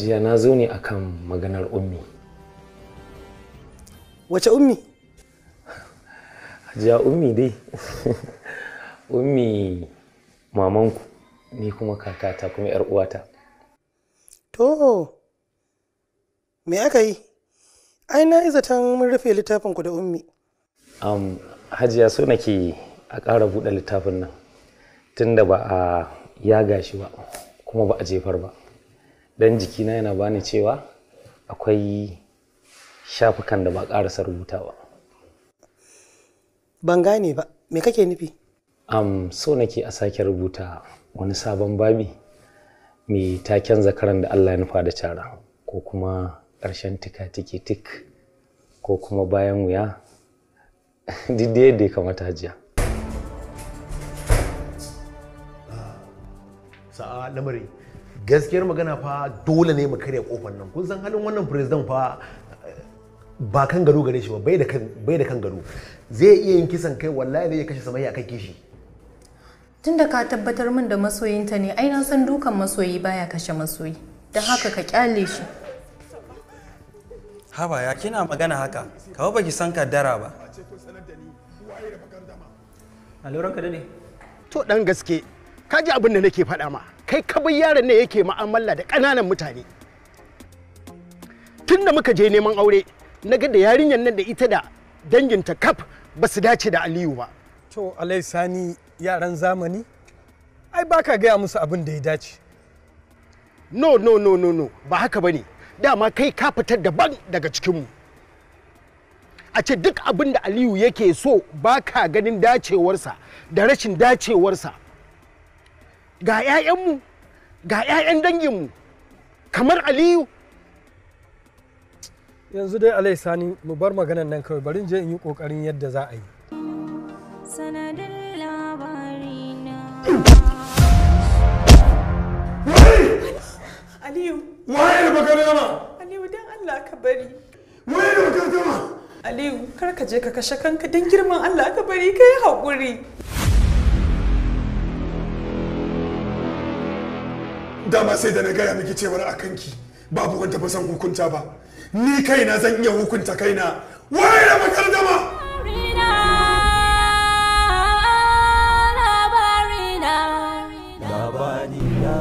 Hajiya, na zo ne akan maganar Ummi. Wace Ummi? Hajiya, Ummi dai. Ummi mamanku, ni kuma kakata kuma 'yar uwata. To, me aka yi? Ai na yi zaton mun rufe littafin ku da Ummi. Hajiya, so nake a ƙara buɗe littafin nan tunda ba a yaga shi ba kuma ba a jefar ba. Dan jikina yana bani cewa akwai shafukan da ba ƙarasa rubuta ba. Ban gane ba, me kake nufi? So nake a sake rubuta wani sabon babi mai taken zakaran da Allah ya nufa da cara, ko kuma ƙarshen tika tiki tik, ko kuma bayan wuya. Duk da yadda ya kamata, Hajiya. Sa'a lamari, gaskiyar magana fa dole ne mu karya kofar nan. Kun san halin wannan president fa, ba kan gado gare shi ba, bai da kan gado. Zai iya yin kisan kai, wallahi zai iya kashe Samayya akan kishi. Tunda ka tabbatar min da masoyinta ne, ai na san dukan masoyi baya kashe masoyi. Don haka ka kyale shi. Haba, ya kina magana haka? Kawo baki san kaddara ba. Alluran ka dade. To dan gaske, ka ji abin da nake faɗa ma. Kai ka bar yaron ne yake mu'amala da ƙananan mutane. Tun da muka je neman aure, na ga da yarinyar nan da ita da danginta kaf ba su dace da Aliyu ba. To Alai Sani, yaran zamani ai baka gaya musu abin da ya dace. No, no, no, no, no, ba haka bane. Dama kai ka fitar daban daga cikinmu. A ce duk abin da Aliyu yake so ba ka ganin dacewarsa da rashin dacewarsa. Ga 'ya'yanmu, ga 'ya'yan danginmu, kamar Aliyu. Yanzu dai Alai Sani, mu bar maganan nan kawai, bari in je in yi kokarin yadda za a yi. Sanadin labarina. Aliyu. Waye da bakar? Aliyu, dan Allah ka bari. Waye da bakar? Aliyu, kar ka je ka kashe kanka, dan girman Allah ka bari, kai haƙuri. Dama sai da na gaya miki cewar a kanki babu wanda ba zan hukunta ba. Ni kaina zan iya hukunta kaina. Waye da bakar? Labarina. Labarina.